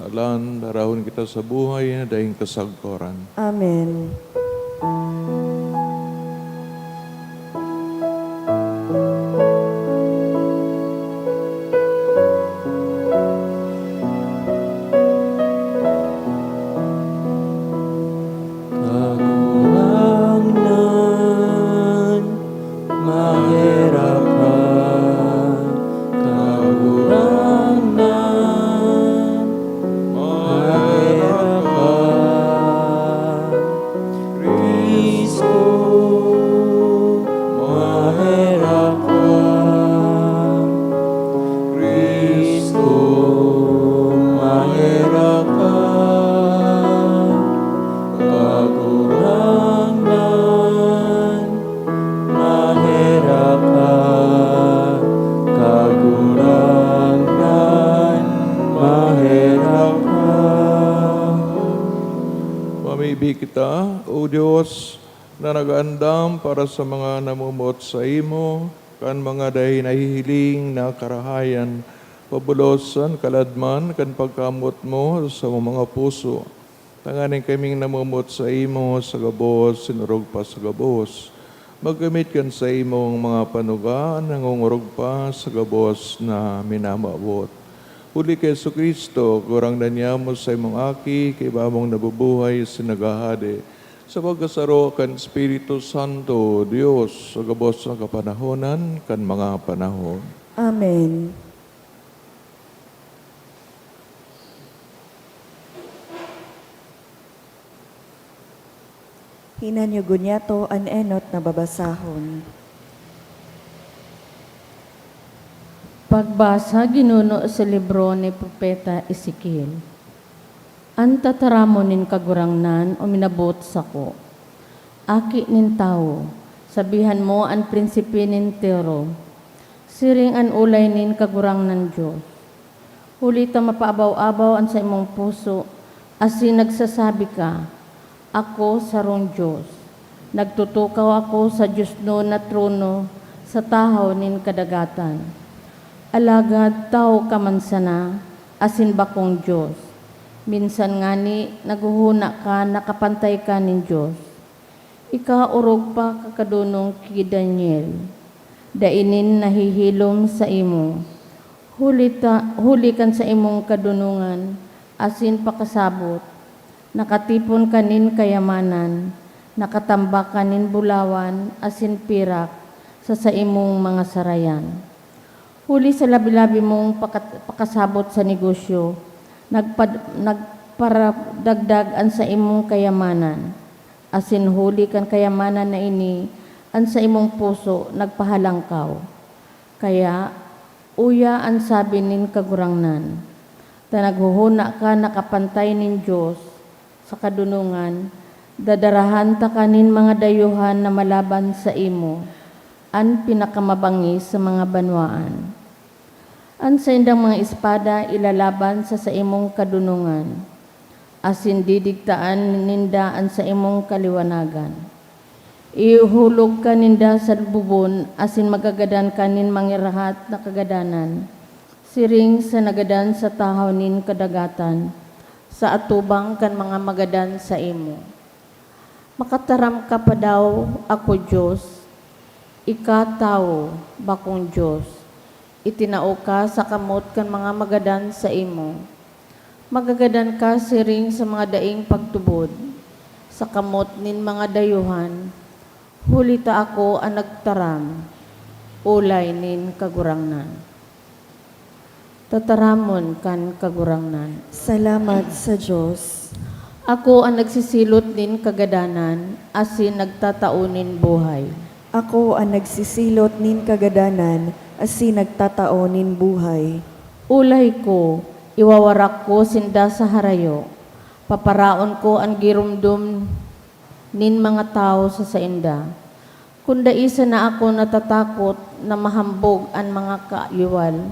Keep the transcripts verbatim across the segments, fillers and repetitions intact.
Lan, darahon kita sa buhay na daing kasagkoran. Amen. Kagurangnan, maherak ka. Kagurangnan, maherak ka. Cristo, maherak ka. Cristo, maherak ka. Kagurangnan, maherak ka. Kagurangnan, maherak ka. Mamibi kita, O Dios, na nag-aandam para sa mga namumot saimo, kan mga dai nahihiling na karahayan, pabulos an kaladman kan pagkamoot mo sa mga puso. Tanganing kaming namumot saimo sa gabos, sinurog pa sa gabos, magkamit kan saimong mga panuga, nangungurog pa sa gabos na minamawot. Huli ki Jesu-Cristo, Kagurangnan niamo, saimong Aki, kaiba mong nabubuhay asin naghahade, sa pagkasaro kan Espiritu Santo, Dios, sa gabos na kapanahonan kan mga panahon. Amen. Hinanyugon niyato an enot na babasahon. Pagbasa ginuno sa libro ni Propeta Ezekiel. An tataramon nin Kagurangnan uminabot sako, "Aki nin tawo, sabihan mo an prinsipe nin Tiro, 'Siring an olay nin Kagurangnan Dios.' Huli ta mapaabaw-abaw an saimong puso, asin nagsasabi ka, 'Ako sarong Dios. Nagtutukaw ako sa diosnon na trono sa tahaw nin kadagatan.' Alagad tawo ka man sana, asin bakong Dios. Minsan ngani, naghohona ka na kapantay ka nin Dios. Ika orog pa kakadonong ki Daniel, dai nin nahihilom saimo, huli ta, huli kan saimong kadonongan asin pakasabot, nakatipon ka nin kayamanan, nakatambak ka nin bulawan asin pirak sa saimong mga sarayan. Huli sa labi-labi mong pakat-, pakasabot sa negosyo, nagpad-, nagparadagdag an saimong kayamanan, asin huli kan kayamanan na ini, an saimong puso nagpahalangkaw. Kaya, uya an sabi nin Kagurangnan, ta naghohona ka na kapantay nin Dios sa kadonongan, dadarahan taka nin mga dayuhan na malaban saimo, an pinakamabangis sa mga banwaan. An saindang mga espada ilalaban sa saimong kadonongan, asin didigtaan ninda an saimong kaliwanagan. Ihuhulog ka ninda sa bubon asin magagadan ka nin mangirahat na kagadanan, siring sa nagadan sa tahaw nin kadagatan, sa atubang kan mga magadan saimo. Makataram ka pa daw, ako Dios? Ika tawo, bakong Dios. Itinao ka sa kamot kan mga magadan saimo. Magagadan ka siring sa mga daing pagtubod, sa kamot nin mga dayuhan, huli ta ako an nagtaram, olay nin Kagurangnan. Tataramon kan Kagurangnan. Salamat sa Dios. Ako an nagsisilot nin kagadanan asin nagtatao nin buhay. Ako an nagsisilot nin kagadanan asin nagtatao nin buhay. Olay ko, iwawarak ko sinda sa harayo. Paparaon ko an giromdom nin mga tawo sa sainda. Kun dai sana ako natatakot na mahambog an mga kaiwal,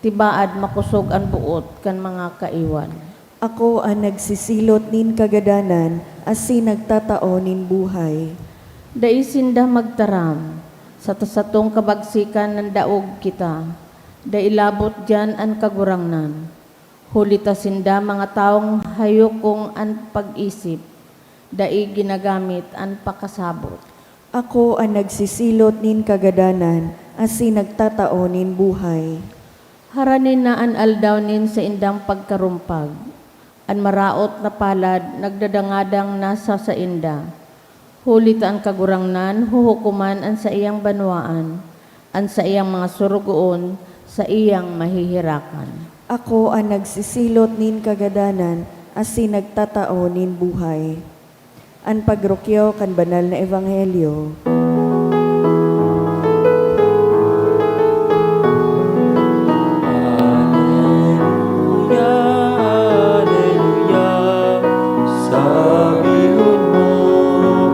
tibaad makosog an boot kan mga kaiwal. Ako an nagsisilot nin kagadanan asin nagtatao nin buhay. Dai sinda magtaram, "Sa ta-, satong kabagsikan nandaog kita." Dai labot diyan an Kagurangnan. Huli ta sinda mga tawong hayokong an pag-isip, dai ginagamit an pakasabot. Ako an nagsisilot nin kagadanan asin nagtatao nin buhay. Harani na an aldaw nin saindang pagkarumpag. An maraot na palad nagdadangadang na sa sainda, huli ta an Kagurangnan huhukoman an saiyang banwaan, an saiyang mga sorogoon saiyang maheherakan. Ako an nagsisilot nin kagadanan asin nagtatao nin buhay. An pagrukyaw kan banal na ebanghelyo. Aleluya, aleluya, sabihon mo,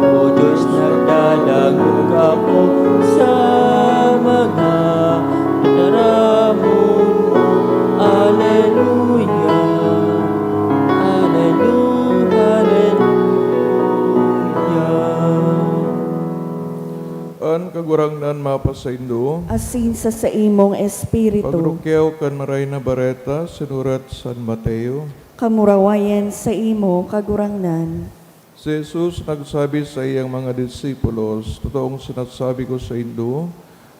O Diyos, nagdadangog ako sa mga tataramon mo. Aleluya, aleluya, aleluya. An Kagurangnan mapasaindo. Asin sa saimong espiritu. Pagrukyaw kan Maray na Bareta, sinurat San Mateo. Kamurawayan saimo, Kagurangnan. Si Jesus nagsabi sa iyang mga disipulos, "Totoong sinasabi ko saindo,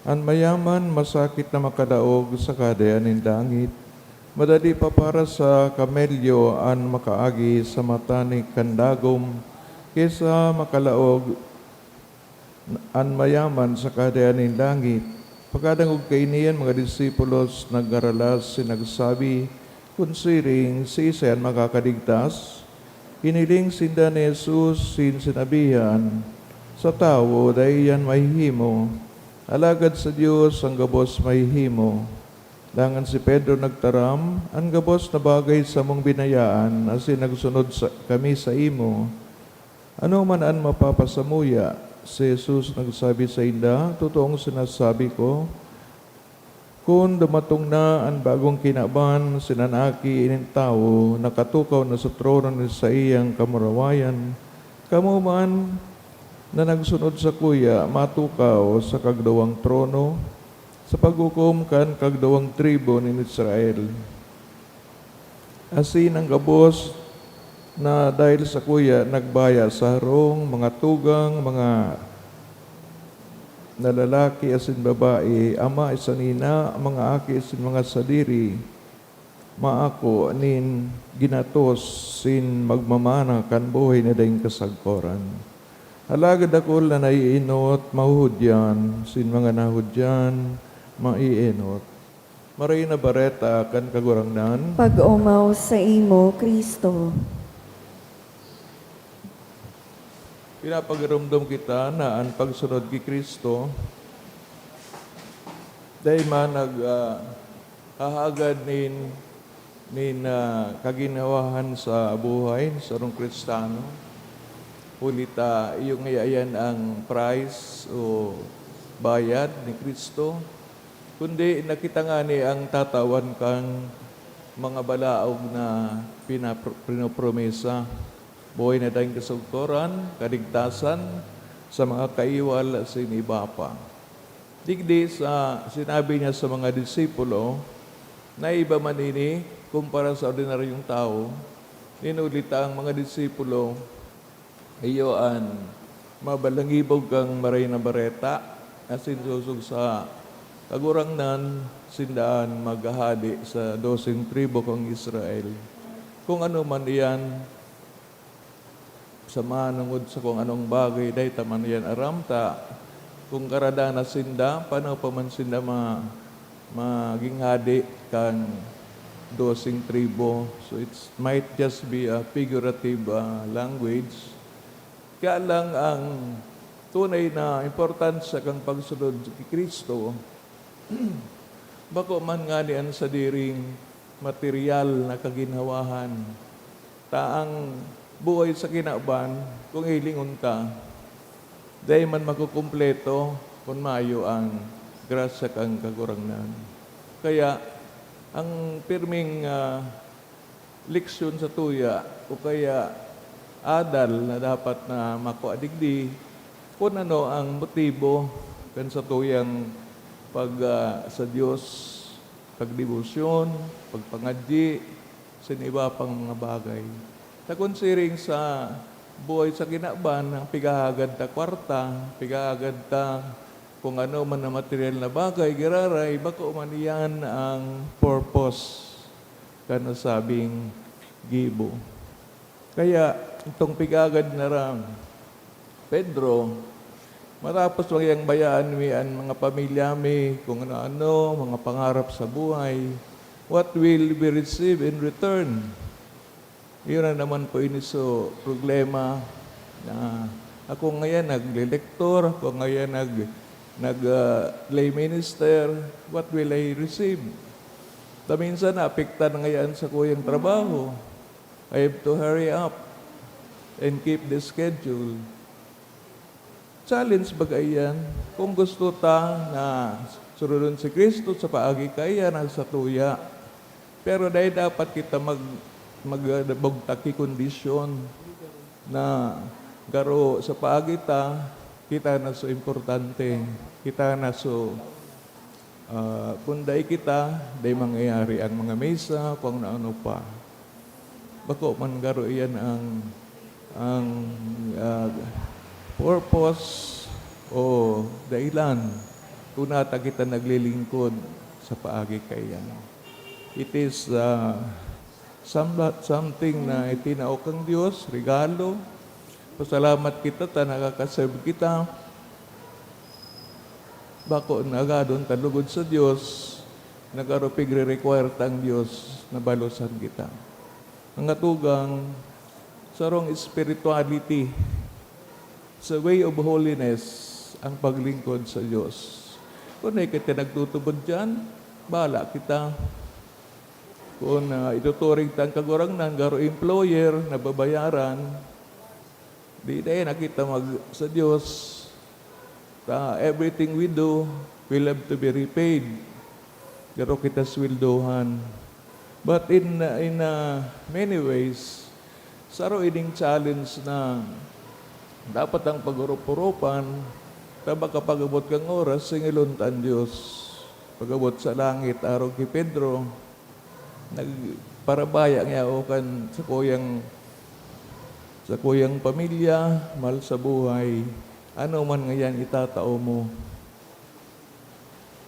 an mayaman masakit na makadaog sa Kahadean nin langit. Madali pa para sa kamelyo an makaagi sa matani kan dagom ki sa makalaog an mayaman sa Kahadean nin langit." Pagkadangog kaini, an mga disipulos nagngaralas asin nagsabi, "Kun siring, siisay an makakaligtas?" Hiniling sinda ni Jesus asin sinabihan, "Sa tawo, dai iyan mahihimo, alagad sa Dios an gabos mahihimo." Dangan si Pedro nagtaram, "An gabos na bagay samong binayaan, asin nagsunod sa, kami saimo. Ano man an mapapasamuya?" Si Jesus nagsabi sainda, "Totoong sinasabi ko, kun dumatong na an bagong kinaban asin an Aki nin Tawo nakatukaw na sa trono nin saiyang kamurawayan, kamo man na nagsunod sakuya matukaw sa kagduwang trono, sa paghukom kan kagduwang tribu nin Israel." Asin an gabos na dahel sakuya nagbaya sa harong, mga tugang, mga na lalaki asin babae, ama asin ina, mga aki asin mga sadiri, maako nin ginatos asin magmamana kan buhay na daing kasagkoran. Alagad dakul na naienot, mahuhudyan, asin mga nahudyan, maeenot. Maray na Bareta kan Kagurangnan. Pag-omaw saimo, Cristo. Pinapagiromdom kita na an pagsunod ki Cristo dai man nag, ah, hahagad nin, nin, ah, kaginhawahan sa buhay ni sarong Kristiyano. Huli ta, iyo ngaya iyan ang price o bayad ni Cristo. Kundi nakita ngani ang tatawan kan mga balaog na pinapro-, pinopromesa, buhay na daing kasugkoran, kaligtasan sa mga kaiwal asin iba pa. Digdi sa sinabi niya sa mga disipulo, naiba man ini kumpara sa ordinaryong tawo, nin huli ta ang mga disipulo iyo an mabalangibog kan Maray na Bareta, asin sosog sa Kagurangnan, sinda an maghahade sa doseng tribu kan Israel. Kung ano man iyan, sa manongod sa kung anong bagay, dai ta man iyan aram, ta kung karadanas sinda, pano pa man sinda ma-, maging hade kan doseng tribu. So, it might just be a figurative, ah, language. Kaya lang, ang tunay na importansya kan pagsunod ki Cristo, bako man ngani an sadiring materyal na kaginhawahan, ta ang buhay sa kinaban, kung hilingon ta, dai man makukumpleto kun mayo ang grasya kan Kagurangnan. Kaya, ang pirming, ah, leksyon satuya o kaya adal na dapat na makua digdi, kun ano ang motibo kan satuyang pag, ah, sa Dios, pagdebosyon, pagpangadyi, sa iba pang mga bagay. Ta kun siring sa buhay sa kinaban, ang pighahagad ta kwarta, pighahagad ta kung ano man na material na bagay, giraray, bako man iyan ang purpose kan nasabing gibo. Kaya, itong pighagad na ran, Pedro, matapos magyang bayaan mi an mga pamilya mi, kung ano-ano, mga pangarap sa buhay, what will we receive in return? Iyon na naman po ini so problema na ako ngayon naglelektor, ako ngayon nag-, nag, ah, lay minister, what will I receive? Ta minsan naapektan ngayon sa kuyang trabaho. I have to hurry up and keep the schedule. Challenge baga iyan. Kung gusto ta na sunodon si Cristo sa paagi kaiyan na satuya. Pero dai dapat kita mag-, mag-, magtaki kondisyon na garo sa paagi ta, kita na so importante, kita na so Ah, kung dai kita, dai mangyayari ang mga misa, kung ano-ano pa. Bako man garo iyan ang, ang, ah, purpose o dahilan kung nata kita naglilingkod sa paagi kaiyan. It is, ah, somewhat something na itinao kang Dios, regalo. Pasalamat kita ta nakaka-serve kita. Bako na agadon ta lugod sa Dios, na garo pigre-require tang Dios na balosan kita. Mga tugang, sarong spirituality, sa way of holiness, ang paglingkod sa Dios. Kung may kita nagtutubod diyan, bahala kita. Kung, ah, ituturing tang Kagurangnan, garo employer, nababayaran, di tayo nakita mag-, sa Dios. Ta, everything we do will have to be repaid. Garo kita sweldohan. But in, in, uh, many ways, saro ining challenge na dapat ang pag-urup-urupan, ta makapag-abot kang oras, singilon ta an Dios. Pag-abot sa langit, arog ki Pedro, nagparabaya niya o kan sakuyang, sakuyang pamilya, mahal sa buhay, ano man ngayan itatao mo?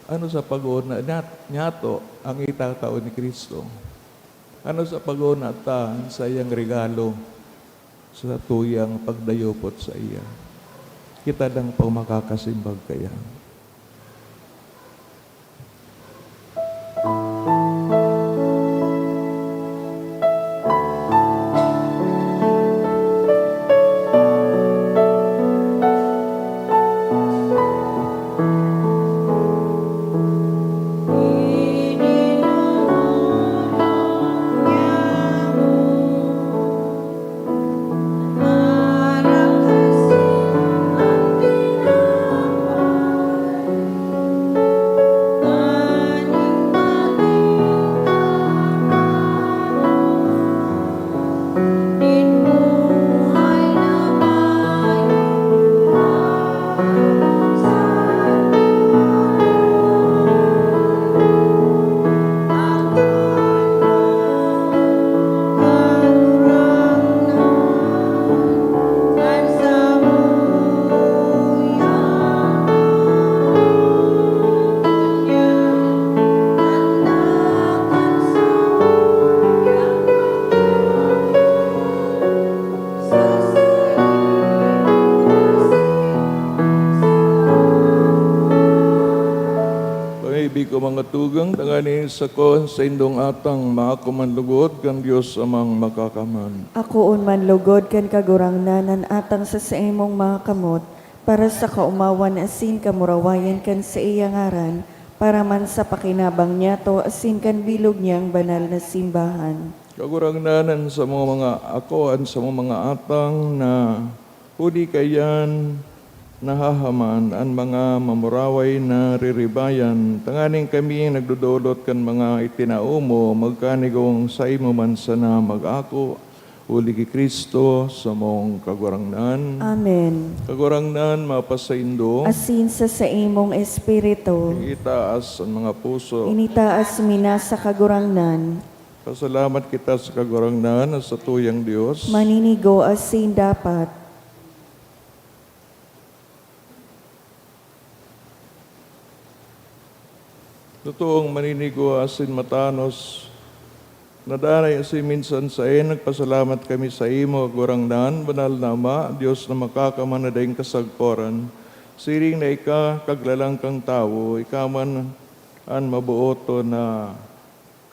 Ano sa pagona nat-, niyato ang itatao ni Cristo? Ano sa pagona ta ang saiyang regalo sa tuyang pagdayupot saiya? Kita lang pang makakasimbag kaya. Pangaibi ko, mga tugang, tanganing sako an saindong atang, maako man lugod kan Dios Amang Makakamhan. Akoon man lugod kan Kagurangnan an atang sa saimong mga kamot, para sa kaomawan asin kamurawayan kan saiyang ngaran, para man sa pakinabang niyato asin kan bilog niyang banal na simbahan. Kagurangnan, an samong mga, ako, an samong mga atang na huli kaiyan nahahaman, an mga mamuraway na riribayan, tanganing kami nagdodolot kan mga itinao mo, magkanigong saimo man sana mag-ako, huli ki Cristo, samong Kagurangnan. Amen. Kagurangnan, mapasaindo. Asin sa saimong espiritu. Itaas an mga puso. Initaas mi na sa Kagurangnan. Pasalamat kita sa Kagurangnan na satuyang Dios. Maninigo asin dapat. Totoong maninigo asin matanos, na danay asin minsan saen nagpasalamat kami saimo, Kagurangnan, banal na Ama, Dios na makakaman na daing kasagkoran. Siring na ika kaglalang kan tawo, ika man an maboot na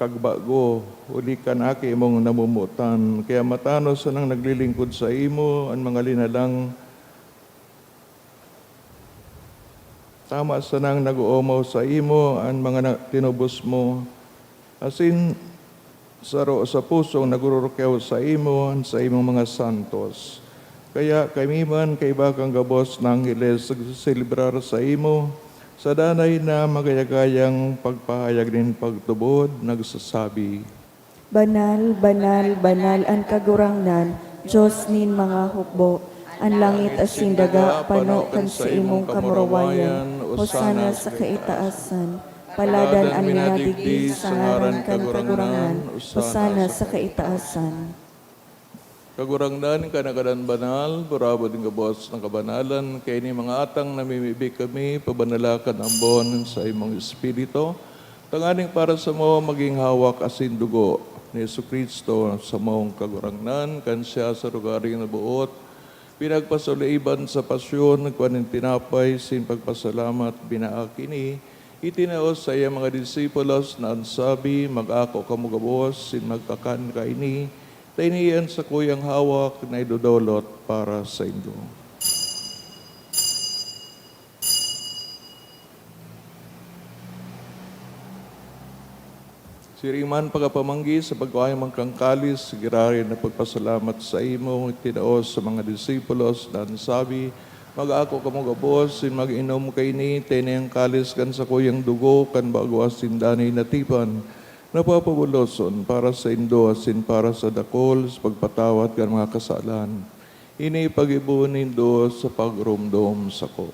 kagbago, huli kan aki mong namomotan. Kaya matanos sanang naglilingkod saimo an mga linalang, tama sanang nag-oomaw saimo an mga na-, tinubos mo, asin saro sa pusong nagrurukaw saimo an saimong mga santos. Kaya kami man, kaiba kan gabos na angheles, nagseselebrar saimo sa danay na magayagayang pagpahayag nin pagtubod, nagsasabi, "Banal, banal, banal an Kagurangnan, Dios nin mga hukbo. An langit asin daga pano kan saimong kamurawayan. Hosana sa kaitaasan. Paladan an minadigdi sa ngaran kan Kagurangnan. Hosana sa kaitaasan." Kagurangnan, ika na gadan banal, burabod nin gabos na kabanalan, kaya ini mga atang namimibi kami, pabanala kan ambon sa imong Espiritu, tanganing para samo magin hawak asin dugo ni Jesu-Cristo, samong Kagurangnan, kan siya sa lugaring naboot, pinagpasuliban sa pasyon, nagkua nin tinapay, sin pagpasalamat, binaak ini, itinao sa iyang mga disipulos na an sabi, "Mag-ako kamo gabos, sin magkakan kaini, ta ini an sakuyang hawak na idodolot para saindo." Siring man pagkapamanggi, sa pagkua man kan kalis, giraray na pagpasalamat saimo, itinao sa mga disipulos, na an sabi, "Mag-ako kamo gabos, sin mag-inom kaini, ta ini an kalis kan sakuyang dugo kan bago asin danay na tipan, na papabuloson para saindo asin para sa dakul sa pagpatawad kan mga kasalan. Ini paggibo nindo sa pagromdom sako."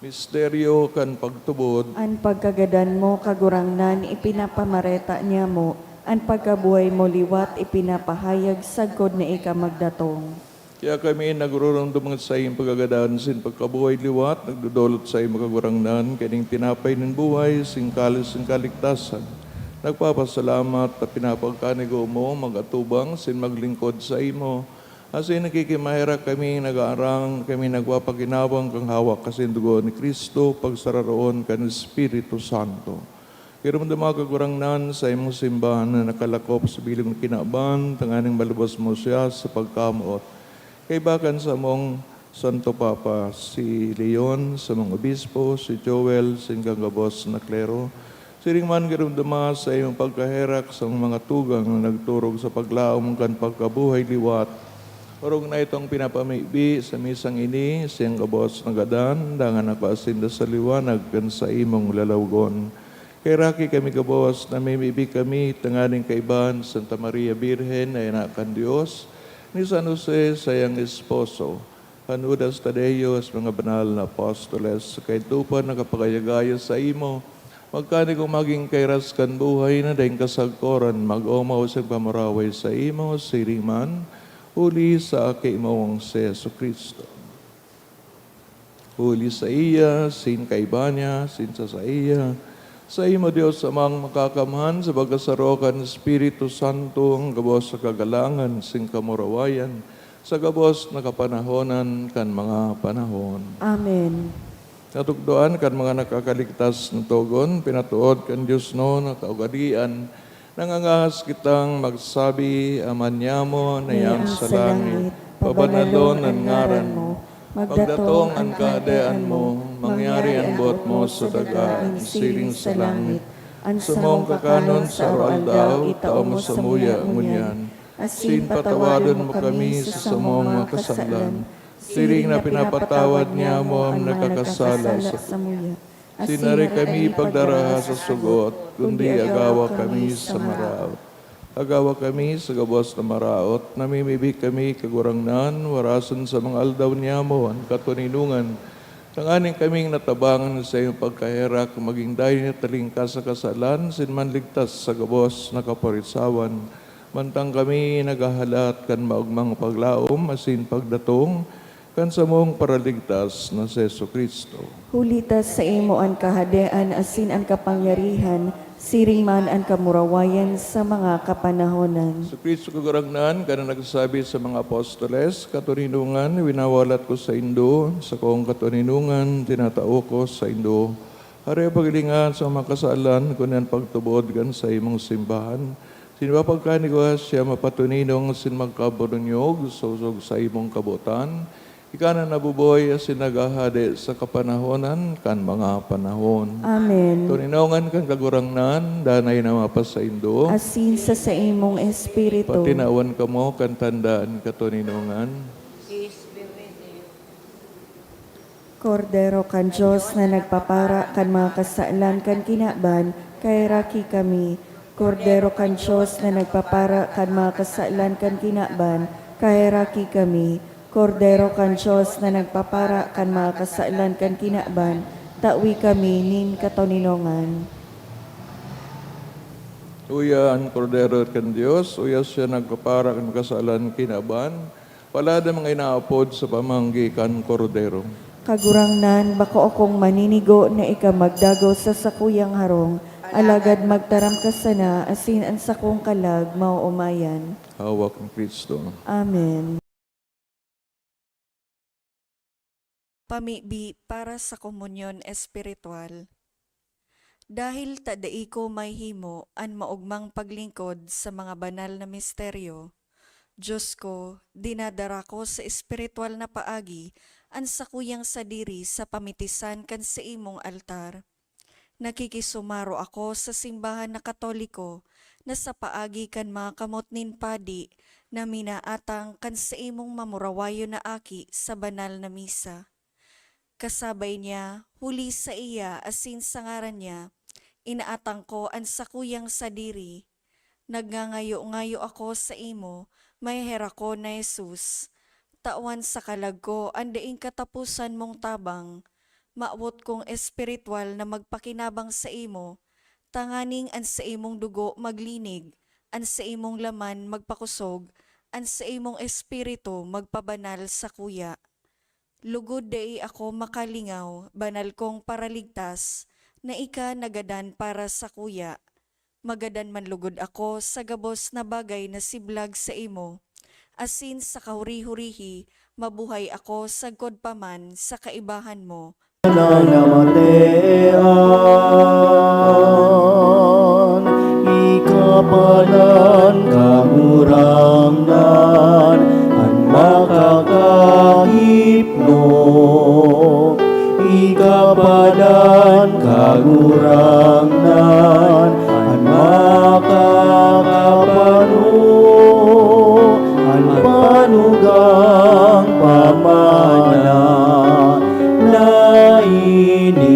Misteryo kan pagtubod. An pagkagadan mo, Kagurangnan, ipinapamareta niamo, an pagkabuhay mo liwat ipinapahayag sagkod na ika magdatong. Kaya kami, nagruromdom kan saimong pagkagadan sin pagkabuhay liwat, nagdodolot saimo, Kagurangnan, kaining tinapay nin buhay, sin kalis nin kaligtasan. Nagpapasalamat ta pinapagkanigo mo mag-atubang sin maglingkod saimo. Asin nakikimaherak kami, nag-aarang kami, nagpapakinabang kan hawak asin dugo ni Cristo, pagsararoon kan Espiritu Santo. Giromdoma, Kagurangnan, saimong simbahan na nakalakop sa bilog na kinaban, tanganing malubos mo siya sa pagkamoot. Kaiba kan samong Santo Papa, si Leon, samong obispo, si Joel, sin gabos na klero, siring man giromdoma saimong pagkaherak sa mga tugang na nagturog sa paglaom kan pagkabuhay liwat. Orog na itong pinapamibi sa misang ini, siyang gabos na gadan, dangan nagpaasinda sa liwanag kan saimong lalawgon. Kaheraki kami gabos, namimibi kami tanganing kaiba ni Santa Maria Birhen na ina kan Dios, ni San Jose, sayang esposo, kan Judas Tadeo, sa mga banal na apostoles, sa kaidto pa nakapagayagaya saimo, magkanigong magin kairas kan buhay na daing kasagkoran, mag-omaw sa pamaraway saimo, siring man, huli sa Aki mong si Jesu-Cristo. Huli saiya, sin kaiba niya, sin sa saiya, saimo, Dios Amang Makakamhan, sa pagkasaro kan Espiritu Santo, ang gabos sa kagalangan, sin kamurawayan, sa gabos na kapanahonan kan mga panahon. Amen. Natukdoan kan mga nakakaligtas na togon, pinatuod kan Dios no na kaugalian, nangangahas kitang magsabi, Ama niamo na iyang sa langit, pabanalon an ngaran mo. Magdatong an Kahadean mo, mangyari an boot mo sa daga, siring sa langit. An samong kakanon sa aroaldaw, itao mo samuya ngunyan. Asin patawadon mo kami sa samong mga kasalan, siring na pinapatawad niamo an nakakasala samuya. Asin dai kami pagdaraha sa sugot, kundi agawa kami sa maraot. Agawa kami sa gabos na maraot, namimibi kami, Kagurangnan, warasan sa mga aldaw niyamo an katoninongan, tanganing kaming natabangan sa iyong pagkaherak, magin dayon na talingkas sa kasalan, asin manligtas sa gabos na kaporisawan. Mantang kami naghahalat kan maogmang paglaom asin pagdatong kan samong Paraligtas na si Jesu-Cristo. Huli ta saimo an kahadean asin an kapangyarihan, siring man an kamurawayan sa mga kapanahonan. Si Cristo Kagurangnan, kan nagsabi sa mga apostoles, "Katoninongan, winawalat ko saindo, sakong katoninongan, tinatao ko saindo." Hare, paghilinga an mga kasalan, kun an pagtubod kan saimong simbahan. Asin pagkaigwa siya mapatoninong asin magkaburunyog, sosog sa imong kabotan. Ika na nabubuhay asin naghahade sa kapanahonan kan mga panahon. Amen. Toninongan kan Kagurangnan, danay na mapasaindo. Asin sa saimong espiritu. Patinawan kamo kan tanda nin katoninongan. Kordero kan Dios na nagpapara kan mga kasalan kan kinaban, kaheraki kami. Kordero kan Dios na nagpapara kan mga kasalan kan kinaban, kaheraki kami. Kordero kan Dios na nagpapara kan mga kasalan kan kinaban, tawi kami nin katoninongan. Uya an Kordero kan Dios, uya siya nagpapara kan kasalan kinaban. Palad an mga inaapod sa pamanggi kan Kordero. Kagurangnan, bako akong maninigo na ika magdagos sa sakuyang harong, alagad magtaram ka sana asin an sakong kalag maoomayan. Hawak ni Cristo. Amen. Pamibi para sa komunyon espiritual. Dahil ta dai ko mahihimo an maogmang paglingkod sa mga banal na misteryo, Dios ko, dinadara ko sa espiritual na paagi an sakuyang sadiri sa pamitisan kan saimong altar. Nakikisumaro ako sa simbahan na Katoliko na sa paagi kan mga kamot nin padi na minaatang kan saimong mamurawayon na aki sa banal na misa. Kasabay niya, huli saiya asin sa ngaran niya, inaatang ko an sakuyang sadiri. Nagngangayo-ngayo ako saimo, maheherakon na Jesus. Tawan sa kalag ko an daing kataposan mong tabang. Mawot kong espiritual na magpakinabang saimo, tanganing an saimong dugo maglinig, an saimong laman magpakosog, an saimong espiritu magpabanal sakuya. Lugod dai ako makalingaw, banal kong Paraligtas, na ika nagadan para sakuya. Magadan man lugod ako sa gabos na bagay na siblag saimo, asin sa kahuri-hurihi mabuhay ako sagkod pa man sa kaibahan mo. Na namatean, ika palan, Kagurangnan, an makakahipno. Ika palan, Kagurangnan, an makakapano, an panugang pamana na inidaw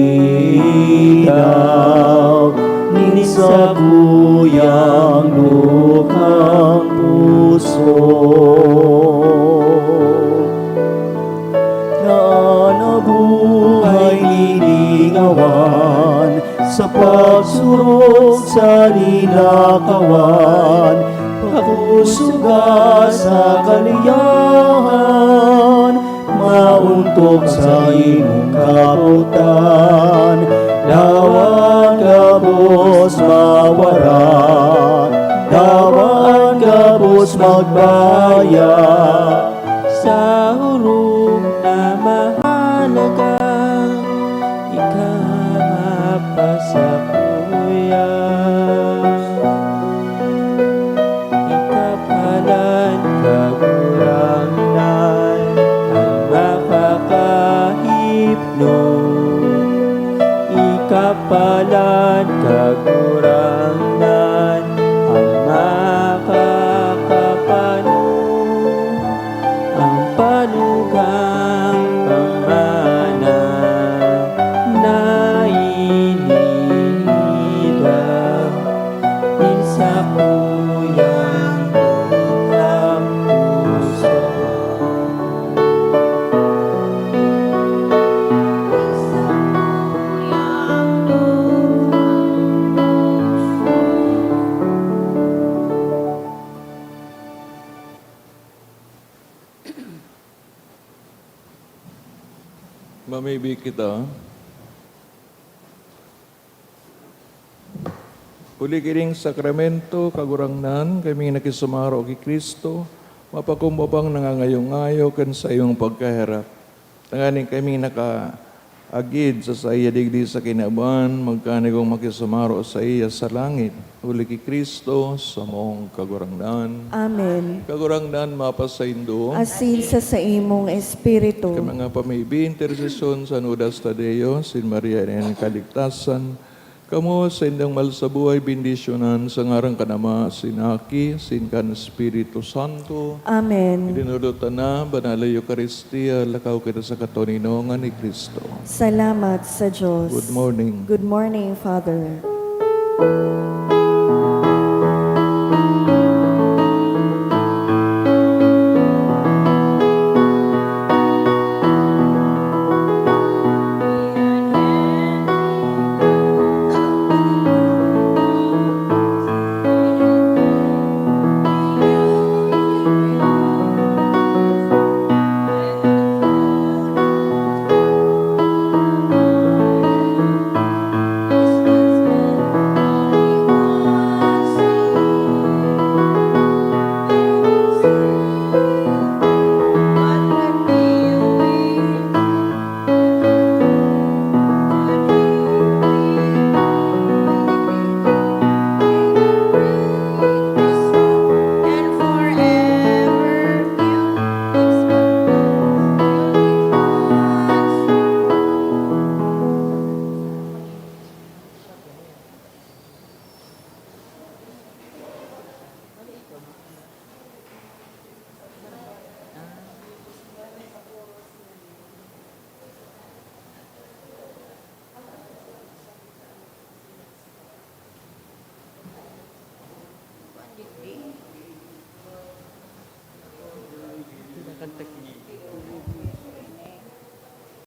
nin sakuyang dukhang puso. Na an buhay lilingawan sa pagsurog sa linakawan, pakusuga sa kaliyahan, maontok sa imong kabotan. Dawa an gabos mawara, dawa an gabos magbaya. Sa orog na mahalaga, ika mapasakuya. Ika palan, Kagurangnan, an makakahipno. Ika palan, Kagurangnan, an makakapano, an panugang pamana na inidaw nin sakuyang Maybe kita. Huli kining sakramento, Kagurangnan, kami nakisumaro ki Cristo, mapakumbabang nangangayo-ngayo kan saimong pagkaherak. Tanganing kami nakaagid sa saiya digdi sa kinaban, magkanigong makisumaro saiya sa langit. Huli ki Cristo, samong Kagurangnan. Amen. Kagurangnan, mapasaindo. Asin sa saimong espiritu. Kan mga pamibi, intersesyon san Judas Tadeo, sin Maria ina nin Kaligtasan, kamo sa indang malsabuhay bendisyonan sa ngaran kan Ama, sin Aki, sin kan Espiritu Santo. Amen. Dinulot na, Banal na Eukaristia, lakaw kita sa katoninongan ni Cristo. Salamat sa Diyos. Good morning. Good morning, Father.